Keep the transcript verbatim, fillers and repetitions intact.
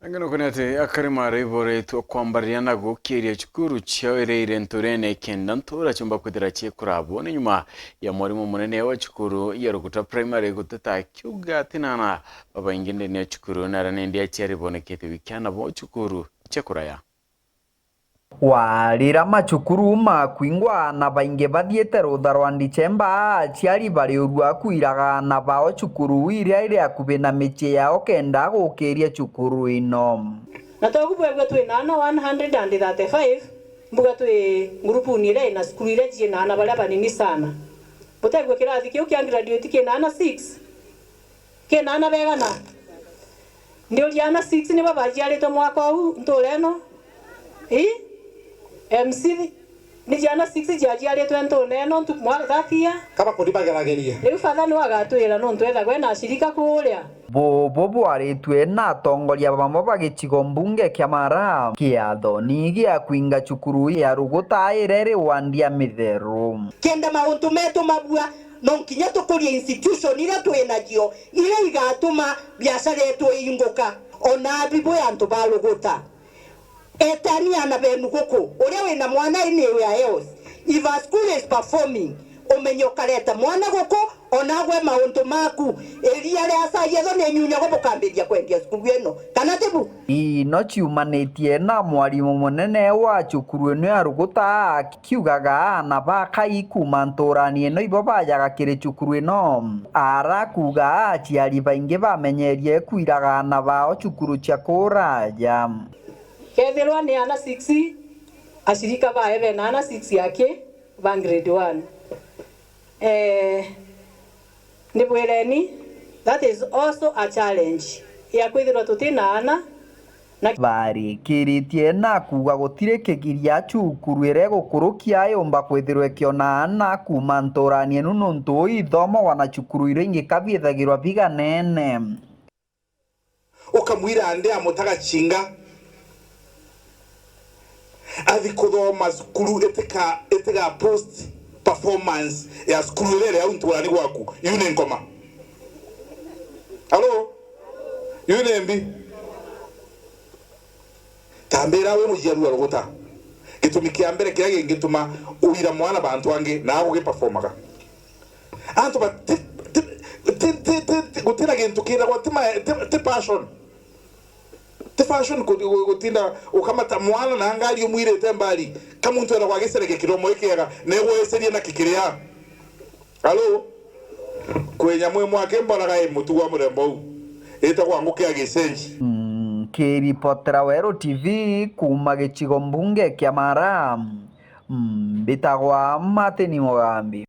Ng'ano kuni ati akari mara iboretwe kwambariria na gukiria cukuru ciao iria iri nturene kenda ntura ciumba kwithira ciikurabwo ni nyuma ya mwarimu munene wa cukuru ya Ruguta Primary guteta akiuga ati nana babaingi ndene ya cukuru na aria nindi aciari bonekete wikia nabo cukuru cia kuraya. Warira macukuru makwingwa na baingi bathiite rutha rwa Ndichemba, aciari bariurua kwiraga aana bao cukuru iria iri akubi na micii yao kenda gukiria cukuru ino. Na togu bwegua twi na aana one hundred and thirty-five, mbuga twi ngurupuni iria ina cukuru iria cii na aana baria banini sana. Butegua kirathi kiu kia graduate kina aana six. Kina aana begana? Ndiuria aana six nibo baciaritwe mwaka uu ntura ino? Ii? M C, ni ciana six ciaciaritwe ntura ino ntuku mwa that year? Kaba kuri bageragerie. Riu Father niwe agatwira nontu ethagwa ena ashirika kuria. Bubu bwaritue na atongoria bamwe ba gicigo mbunge kia Mara. Kiatho ni gia kwinga cukuru ya Ruguta iria iri wandi ya Mitheru. Kenda mauntu metu mabua, no nkinya tukurie institution iria twi nacio, iria igatuma biacara yetu iinguka. Ona abi bwi antu ba Ruguta, etani aana benu guku, uria wina mwana ini ya else, if a school is performing, umenye ukareta mwana guku, ona gwe mauntu maku, iria ria cai etho ni nyunyagwa bukambiria kwendia cukuru ino, kana tibu? Ino ciumanitie na mwarimu munene wa cukuru ino ya Ruguta, kiugaga aana ba kai kuuma nturani ino ibo bajaga kiri cukuru ino. Arakuuga aciari baingi bamenyerie kwiraga aana bao cukuru cia kuraja. Kethirwa ni aana six, ashirika bae bena aana six aki ba grade one. Eh, Ndibwireni, that is also a challenge ya kwithirwa tuti na aana na. Barikiritie na kuuga gutiri kigiria cukuru iria igukurukia yumba kwithirwa ikiona aana kuuma nturani inu nontu ithomagwa na cukuru iria ingi kabiithagirwa biganene. Ukamwira ndi amutaga chinga. Athi kuthoma cukuru itika, itiga post performance ya cukuru iria iri au nturani gwaku. Yu ni ngoma. Alo? Yu ni mbi. Tambira wi muciari wa Ruguta. Gitumi kia mbere kiria gingituma uira mwana bantu angi na agugiperformaga. Antu ba-, ti, ti, ti, ti, ti, ti, gutina gintu kithagwa ti ma-, ti, ti passion. Ti fashion ku-, gu-, gutinda ukamata mwana na ngari umwirite mbari, ka muntu eragwa agicereke kiromo ikiega, negwa ecerie na kikiria. Alo? Kwi nyamu imwe aki mbonaga i mutugo wa murembo uu, itagwa nguki ya gicenji. Mm, nkiripotera Weru T V kuuma gicigo mbunge kia Mara, mm, mbitagwa Martin Mugambi.